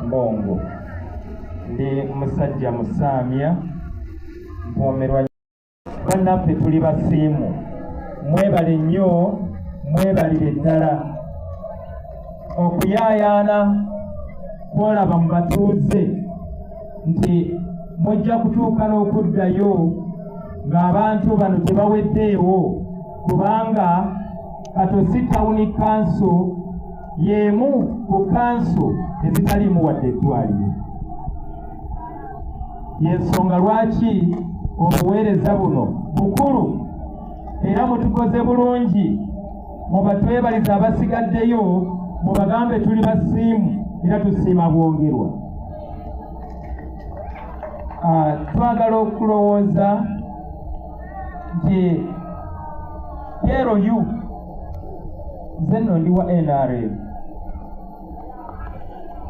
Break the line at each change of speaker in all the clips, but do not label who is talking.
Mbongo ndi musajja musaamya mpoomerwa bannaffe tuli basiimu mwebale nnyo mwebalire ddala okuyaayaana kwolaba mu batuuze nti mujja kutuuka n'okuddayo ng'abantu bano tebaweddeewo kubanga Katosi Town Council y'emu ku kanso ezitaliimu wadde eddwaliro. Y'ensonga lwaki obuweereza buno bukulu era mutukoze bulungi mubatwebalize abasigaddeyo mubagambe tuli basiimu era tusiima bwongerwa. Twagala okulowooza nti PLU nze nno ndi wa NRM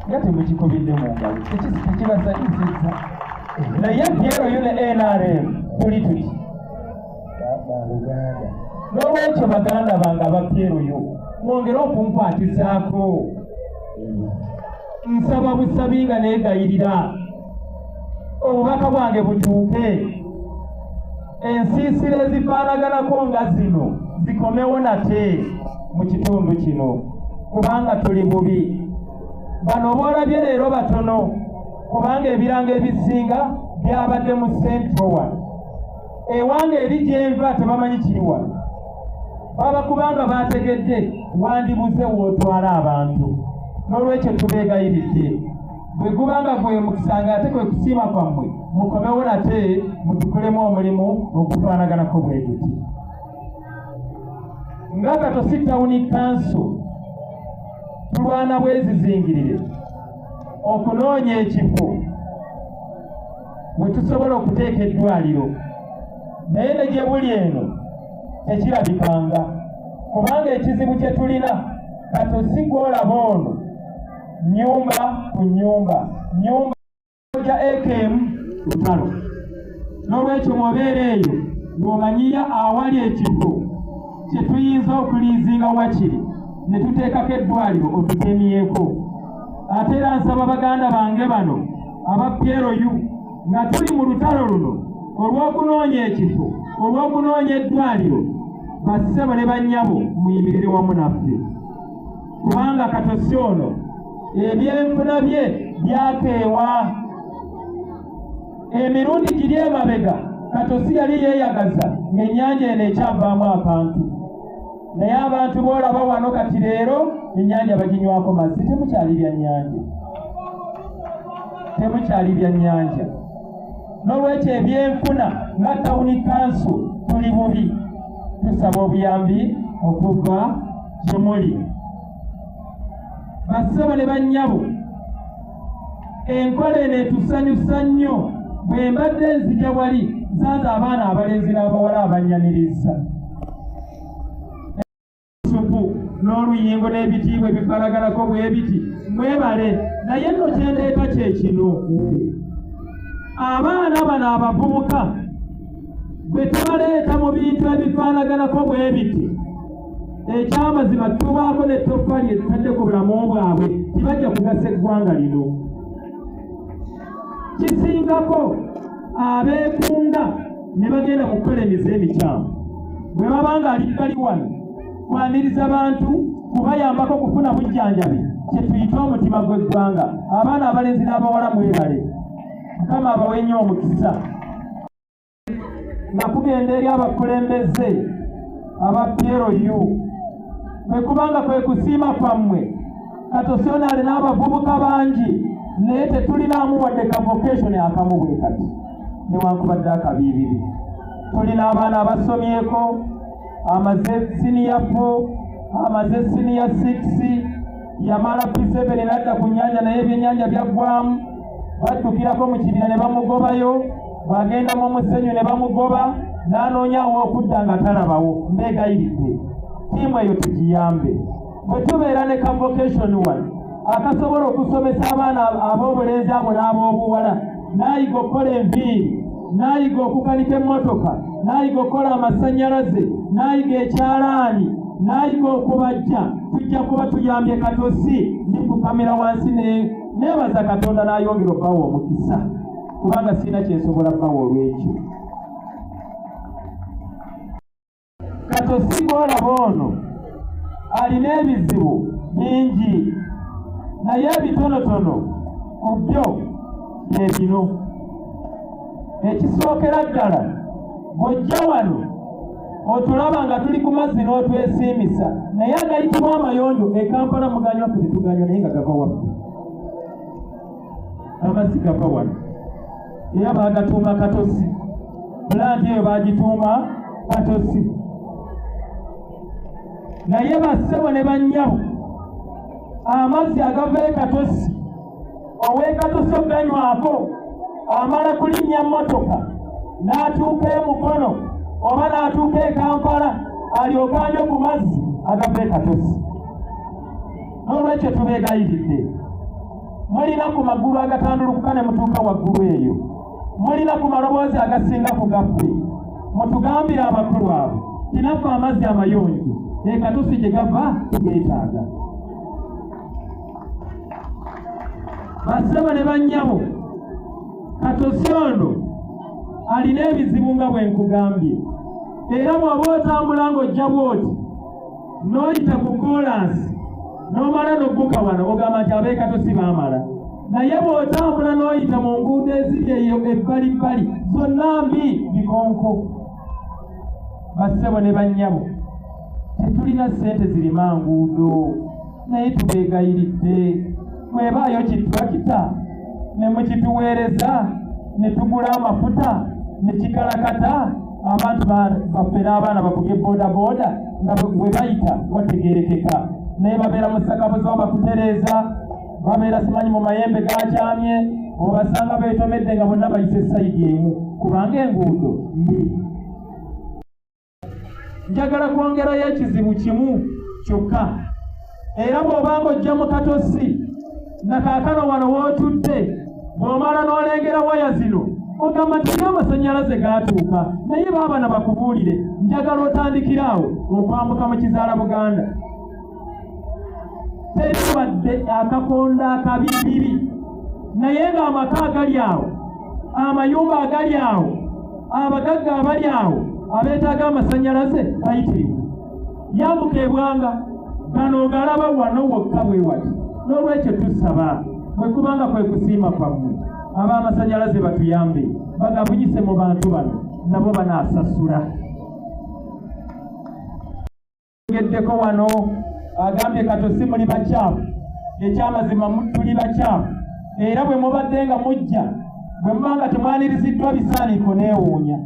nga temukikubidde mu ngalo tekibasanyusizza naye PLU ne NRM tuli tuti baluganda. N'olwekyo baganda bange aba PLU mwongere okunkwatizaako nsaba busabi nga neegayirira obubaka bwange butuuke ensiisira ezifaanaganako nga zino zikomewo nate mu kitundu kino kubanga tuli bubi. Bano boolabye leero batono kubanga ebirango ebisinga byabadde mu Central wano. Ewange eri gyenva tebamanyi kiri wano. Baba kubanga baategedde wandibuze w'otwala abantu. N'olwekyo tubeegayiridde bwe gubanga gwe mukisa nga ate kwe kusiima kwammwe mukomewo nate mutukolemu omulimu ogufaanaganako bwe guti. Nga Katosi Town Council tulwana bwezizingirire okunoonya ekifo we tusobola okuteeka eddwaliro naye ne gye buli eno tekirabikanga kubanga ekizibu kye tulina Katosi gw'olaba ono nnyumba ku nnyumba nnyumba ja AKM lutalo. N'olwekyo mw'obeera eyo ng'omanyiya awali ekifo kye tuyinza okuliizinga wakiri ne tuteekako eddwaliro otutemyeko. Ate era nsaba baganda bange bano aba PLU nga tuli mu lutalo luno olw'okunoonya ekifo olw'okunoonya eddwaliro bassebo ne bannyabo muyimirire wamu naffe kubanga Katosi ono ebyenfuna bye byakeewa. Emirundi giri emabega Katosi yali yeeyagaza ng'ennyanja eno ekyavaamu akantu naye abantu boolaba wano kati leero ennyanja baginywako mazzi temukyali byannyanja temukyali byannyanja. N'olwekyo ebyenfuna nga Town Council tuli bubi tusaba obuyambi okuva gye muli. Bassebo ne bannyabo enkola eno etusanyusa nnyo. Bwe mbadde nzija wali nsanze abaana abalenzi n'abawala abannyaniriza supu n'oluyingo n'ebitiibwa ebifaanaganako bwe biti mwebale naye nno kyendeeta kye kino abaana bano abavubuka bwe tubaleeta mu bintu ebifaanaganako bwe biti ekyamazima tubaako n'ettoffaali etutadde ku bulamu bwabwe tibajja kugasa eggwanga lino. Kisingako abeekunga Ne bagenda mu kukola emize emikyamu. Bwe baba nga bali wano kwaniriza bantu, kubayambako kufuna bujjanjabi, kye tuyita omutima gw'eggwanga. Abaana abalenzi n'abawala mwebale, Mukama abawe nnyo omukisa. Nga kugenda eri abakulembeze aba PLU, kwe kubanga kwe kusiima kwammwe, Katosi ono alina abavubuka bangi, naye tetulinaamu wadde ka vocation akamu bwe kati, newankubadde akabiibiri. Tulina abaana abasomyeko, amaze senior 4, amaze senior 6, yamala P7 n'adda ku nnyanja, naye ebyennyanja byaggwamu, baddukirako mu kibira ne bamugobayo, bw'agenda mu musenyu ne bamugoba, n'anoonyawo okudda nga talabawo. Mbeegayiridde, ttiimu eyo tugiyambe. Bwe tubeera ne ka vocation wano akasobola okusomesa abaana ab'obulenzi abo n'ab'obuwala, n'ayiga okukola enviiri, n'ayiga okukanika emmotoka, n'ayiga okukola amasannyalaze, n'ayiga ekyalaani, n'ayiga okubajja, tujja kuba tuyambye Katosi. Ndifukamira wansi neebaza Katonda n'ayongera obbawa omukisa, kubanga sirina kyensobola bbawa olw'ekyo. Katosi gw'olaba ono alina ebizibu bingi, naye ebitonotono ku byo bye bino. Ekisookera ddala, bw'ojja wano otulaba nga tuli ku mazzi n'otwesiimisa, naye agayitibwa amayonjo e Kampala muganywa, ffe tetuganywa, naye nga gava waffe. Amazzi gava wano era baagatuuma Katosi, pulantI eyo baagituuma Katosi. Naye bassebo ne bannyabo, amazzi agava e Katosi, ow'e Katosi oganywako amala kulinnya mmotoka n'atuuka e Mukono oba n'atuuka e Kampala alyoke anywe ku mazzi agava e Katosi. N'olwekyo tubeegayiridde, mulina ku magulu agatandulukuka ne mutuuka waggulu eyo, mulina ku maloboozi agasinga ku gaffe, mutugambire abakulu abo tinaffe amazzi amayonjo e Katosi gye gava tugeetaaga. Bassebo ne bannyabo, Katosi ono alina ebizibu nga bwe nkugambye, era bw'oba otambula ng'ojja bw'oti n'oyita ku koolansi n'omala n'ogguka wano, ogamba nti ab'e Katosi baamala. Naye bw'otambula n'oyita mu nguudo eziri eyo ebbalibbali, zonna mbi, bikonko. Bassebo ne bannyabo, tetulina ssente zirima nguudo, naye tubeegayiridde, mwebaayo kitulakita ne mukituweereza ne tugula amafuta ne kikalakata, abantu baffe n'abaana bavuge boodabooda nga we bayita wategeerekeka. Naye babeera mu ssakabuzo bakutereeza, babeera simanyi mu mayembe gakyamye, obasanga beetomedde nga bonna bayise sayidi emu kubanga enguudo mbi. Njagala kwongerayo ekizibu kimu kyokka, era bw'obanga ojja mu Katosi na kaakano wano w'otudde, bw'omala n'olengera waya zino ogamba nti eri amasannyalaze gaatuuka, naye baabana bakubuulire, njagala otandikire awo okwambuka mu Kizaala Buganda. Teri wadde akakonda akabibibi, naye ng'amaka agali awo, amayumba agali awo, abagagga abali awo abeetaaga amasannyalaze bayitirivu. Yambuka ebwanga gano ogalaba wano wokka bwe wati. N'olwekyo tusaba, bwe kubanga kwe kusiima kwammwe, ab'amasannyalaze batuyambe bagabunyise mu bantu bano, nabo banaasasula. Geddeko wano agambye Katosi muli bakyafu. Ekyamazima tuli bakyafu, era bwe mubadde nga mujja, bwe muba nga temwaniriziddwa bisaaniiko, neewuunya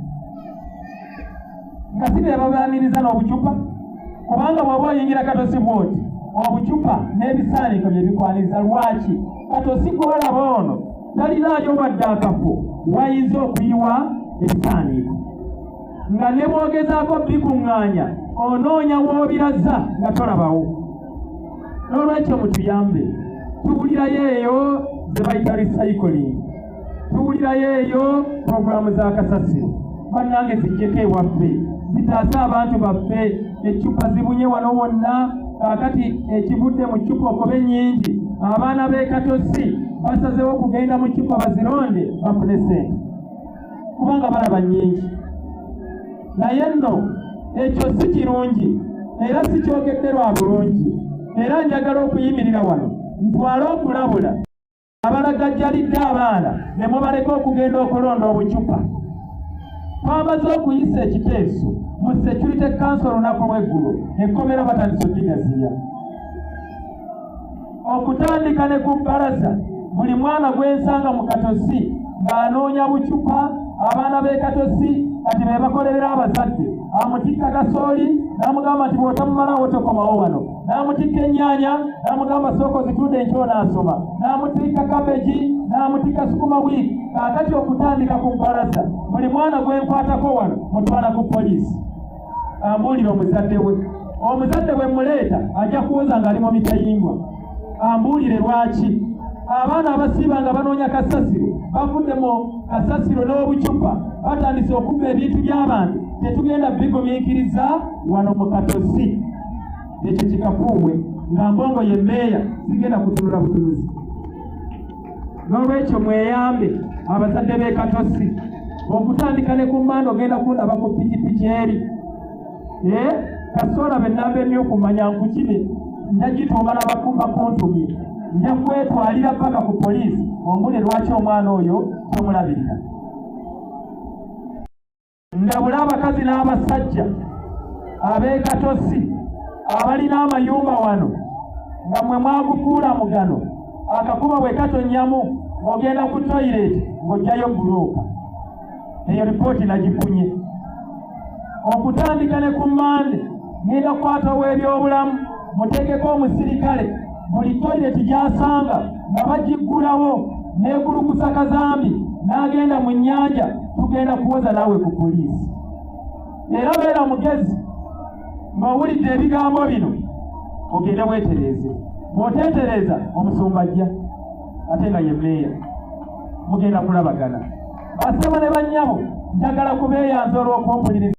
nga si be babaniriza n'obucupa, kubanga bw'oba oyingira Katosi bw'oti, obucupa n'ebisaaniiko bye bikwaniriza. Lwaki Katosi gw'olaba ono talinaayo wadde akafo wayinza okuyiwa ebisaaniiko, nga ne bw'ogezaako bikuŋŋaanya onoonya w'obiraza nga tolabawo? N'olwekyo mutuyambe, tuwulirayo eyo ze bayita recycling, tuwulirayo eyo puroguramu za kasasiro. Bannange, zijjeko ewaffe zitaase abantu baffe. Eccupa zibunye wano wonna. Kaakati ekivudde mu ccupa okuba ennyingi, abaana b'e Katosi basazeewo okugenda mu ccupa bazironde bafune ssente, kubanga balaba nnyingi. Naye nno ekyo si kirungi, era sikyogedde lwa bulungi, era njagala okuyimirira wano ntwale okulabula abalagajjalidde abaana ne mubaleka okugenda okulonda obucupa. Twamaze okuyisa ekiteeso mu Security Council olunaku lw'eggulo, ekkomera batandise okuligaziya. Okutandika ne ku bbalaza, buli mwana gwe nsanga mu Katosi ng'anoonya bucupa, abaana b'e Katosi kati be bakolerera abazadde. Amutikka kasooli n'amugamba nti bw'otamumalawo tokomawo wano, n'amutikka ennyaanya n'amugamba sooka ozitunde enkya onaasoma, n'amutikka kabegi, n'amutikka sukuma wiiki. Kaakati okutandika ku bbalaza, buli mwana gwe nkwatako wano mutwala ku poliisi, ambuulire omuzadde we. Omuzadde bwe muleeta ajja kuwoza ng'ali mu mitayimbwa, ambuulire lwaki abaana abasiiba nga banoonya kasasiro bavudde mu kasasiro n'obucupa batandise okubba ebintu by'abantu. Tetugenda bigumiikiriza wano mu Katosi. Ekyo kikafuuwe nga Mbongo ye mmeeya, sigenda kutunula butunuzi. N'olwekyo mweyambe abazadde b'e Katosi, okutandika ne ku mmanda ogenda kundaba ku pikipiki eri kasoola be nnamba emyuku manya nkukibe nja gituuma bakuntumye, nja kwetwalira paka ku poliisi ombule lwaki omwana oyo tomulabirira. Ndabula abakazi n'abasajja ab'e Katosi abalina amayumba wano nga mmwe mwagufuula mugano, akakuba bwe katonnyamu ng'ogenda ku toyireeti ng'oggyayo bbulooka. Eyo lipooti nagifunye. Okutandika ne ku Mmande ngenda kukwata ow'ebyobulamu muteekeko omusirikale, buli toyireeti gy'asanga nga bagiggulawo n'ekulukusa kazambi n'agenda mu nnyanja, tugenda kuwoza naawe ku poliisi. Era beera mugezi ng'owulidde ebigambo bino ogende weetereeze, bw'oteetereeza omusumba ajja ate nga ye mmeeya, mugenda kulabagana. Basebo ne bannyabo, njagala kubeeyanza olw'okumpuliriza.